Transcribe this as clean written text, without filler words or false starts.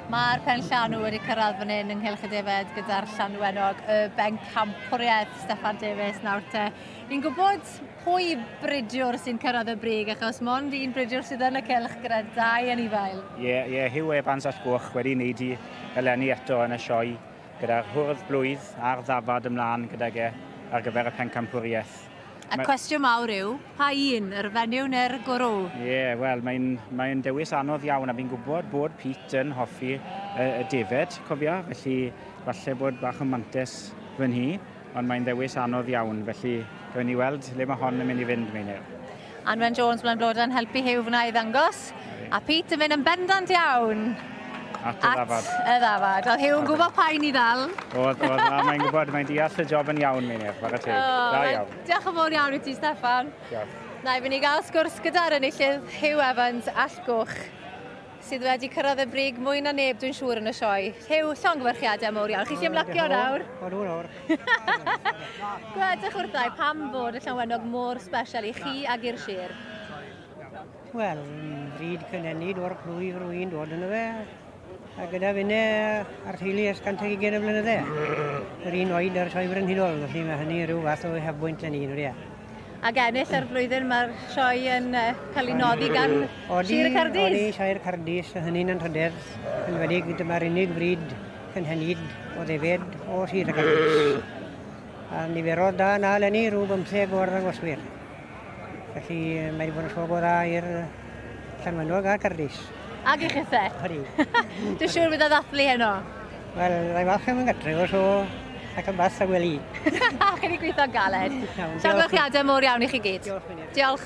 Mae'r pen llanw wedi cyrraedd fan hyn yng Nghylch y Defaid gyda'r Llanwenog, y bencampwriaeth Steffan Davies nawr te. Ni'n gwybod pwy bridiwr sy'n cyrraedd y brig achos mond un bridiwr sydd yn y cylch gyda dau anifail. Ie, yeah, ie, yeah, Hugh Evans Alltgoch wedi wneud i eleni eto yn y sioe gyda'r hwrdd blwydd a'r ddafad ymlaen gydag e ar gyfer y pencampwriaeth. Y cwestiwn mawr yw, pa un, yr fenyw neu'r gwrw? Ie, yeah, wel, mae'n mae dewis anodd iawn, a fi'n gwybod bod Pete yn hoffi y, y defed, cofia, felly falle bod bach o mantes fy nhi, ond mae'n ddewis anodd iawn, felly gawn ni weld le mae hon yn mynd i fynd, Meinir. Anwen Jones, Blaen Blodau'n helpu Huw fyna i ddangos, a Pete yn mynd yn bendant iawn. At y ddafad. At y ddafad. Oedd Huw yn gwybod pa un i ddal. Oedd, oedd, a mae'n gwybod, mae'n deall y job yn iawn, Meinir, chwarae teg. Da iawn. Diolch yn fawr iawn i ti, Steffan. Diolch. Na i fynd i gael sgwrs gyda'r enillydd Huw Evans, Alltgoch, sydd wedi cyrraedd y brig mwy na neb, dwi'n siŵr, yn y sioe. Huw, llongyfarchiadau mawr iawn. Chi 'llu ymlacio nawr? Odw, nawr. Gwedwch wrthai pam fod y Llanwenog mor sbesial i chi ag i'r sir? Wel, bryd cynhenid o'r plwyf rwy'n dod yno fe, a gyda finne a'r teulu ers 120 o flynydde. Yr un oed ar Sioe Frenhinol, felly mae hynny rhyw fath o uchafbwynt yn un, ydy e. Ac ennill yr flwyddyn mae'r sioe yn uh, cael ei noddi gan Odi, Sir y Cardis. Odi, Sir Cardis, a hynny'n anrhydedd, yn enwedig dyma'r unig fryd cynhenid o ddefed o Sir y Cardis. A niferodd da na eleni, rhyw bymtheg o arddangoswyr. Felly mae wedi bod yn sioe go dda i'r Llanwenog a'r Cardis. Ag i chithe. Odi. Dwi'n siŵr bydd o ddathlu heno. Wel, rhaid falch am yn gartre, so ac yn bath a gwely. Chi wedi gweithio'n galed. Iawn, diolch. Llongyfarchiadau mowr iawn i chi gyd. Diolch, Meinir. Diolch.